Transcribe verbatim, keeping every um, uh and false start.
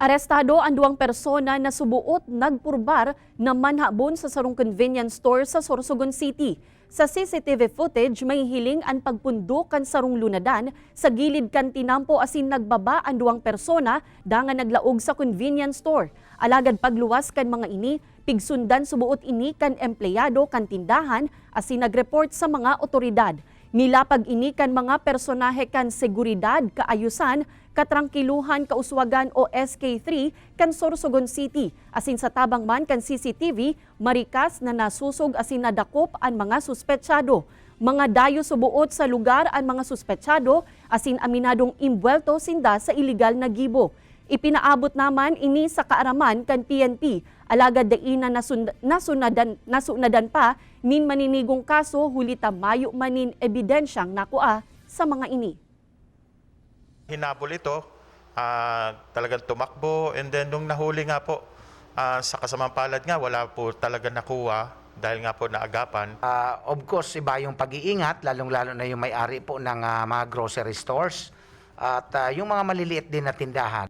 Arestado an duwang persona na suboot nagpurbar na manhabon sa sarong convenience store sa Sorsogon City. Sa C C T V footage, mahihiling an pagpundok kan sarong lunadan sa gilid kan tinampo asin nagbaba an duwang persona dangan naglaog sa convenience store. Alagad pagluwas kan mga ini, pigsundan suboot ini kan empleyado kan tindahan asin nag-report sa mga otoridad. Nilapag ini kan mga personahe kan seguridad, kaayusan, katrangkiluhan, kauswagan o S K three kan Sorsogon City, asin sa tabang man kan C C T V, marikas na nasusog asin nadakop an mga suspetsado. Mga dayo suboot sa lugar an mga suspetsado asin aminadong imbuwelto sinda sa iligal na gibo. Ipinaabot naman ini sa kaaraman kan P N P, alagad dai na nasun-, nasunadan, nasunadan pa nin maninigong kaso huli ta mayo man nin ebidensyang nakua sa mga ini. Hinabol ito, ah, talagang tumakbo, and then nung nahuli nga po, ah, sa kasamang palad nga, wala po talaga nakuha dahil nga po naagapan. Ah, of course, iba yung pag-iingat, lalong-lalo na yung may-ari po ng ah, mga grocery stores at ah, yung mga maliliit din na tindahan.